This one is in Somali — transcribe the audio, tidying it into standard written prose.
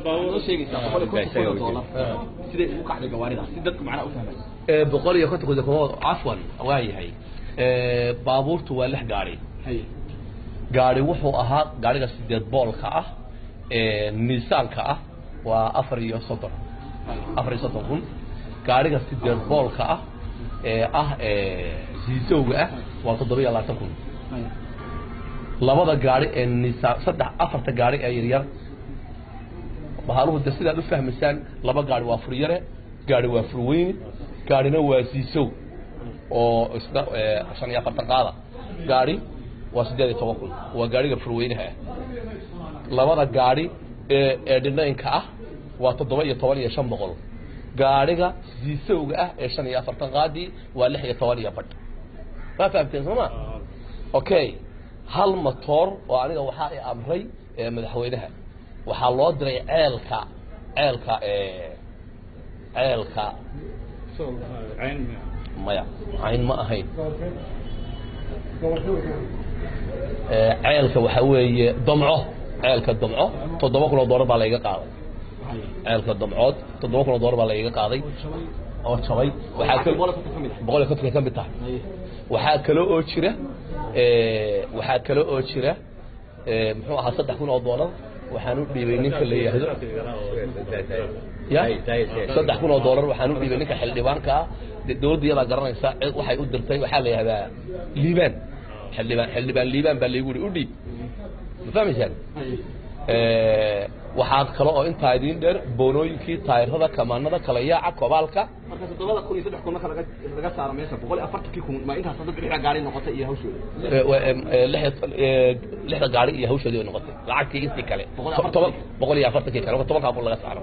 Noo sheegaysaa 150,000 oo dollar siday ugu kacday gawaaridaas, si dadku macnaha u fahmaan. 150,000 kuma, cafwan, waa yahay. Baabuurtu waa lix gaari. Gaari wuxuu ahaa gaariga sideed boolka ah ee Nissanka ah, waa 34, 34,000. Gaariga sideed boolka ah ee ah Zizowga ah waa 27,000. Labada gaari ee Nissan, saddex, afarta gaari ee yaryar bahaaluhu de sidaad u fahmaysaan, laba gaari waa furyare, gaari waa furweyne, gaarina waa Zizow oo isna 45 qaada. Gaari waa 18,000, waa gaariga furweynaha ah. Labada gaari ee dhinaynka ah waa 17,500. Gaariga Zizowga ah ee 45 qaadii waa 16 iyo badh. Waa fahamteen, soo ma? Okay, hal matoor oo aniga waxaa i amray madaxweynaha, waxaa loo diray ceelka. Maya, Cayn ma ahayn. Ceelka waxaa weeye Domco, ceelka Domco 7,000 oo dollar baa layga qaaday. Ceelka Domcood 7,000 oo dollar baa layga qaaday oo jabay. Waxaa kal 150 ka mid tahay. Waxaa kale oo jira, muxuu ahaa, 3,000 oo dollar waxaan u dhiibay ninka la yidhaahdo ya 3,000 oo dollar waxaan u dhiibay ninka xildhibaanka ah. Dee dowladda iyadaa garanaysa cid waxay u dirtay. Waxaa la yidhahdaa Liibaan, xildhibaan Liibaan baa laygu yidhi u dhiib. Ma fahmaysaan? Waxaa kale oo intaa idiin dheer boonooyinkii, taayirada, kamaanada, kala yaaca, kobaalka. Marka 7,000 iyo 3,000 marka laga saaro meesha, 140-kii kun ma intaas dad lixda gaari noqotay iyo hawshooda? Lixda gaari iyo hawshoodii bay noqotay lacagtii intii kale. 140-kii kale marka 10-kaa kun laga saaro.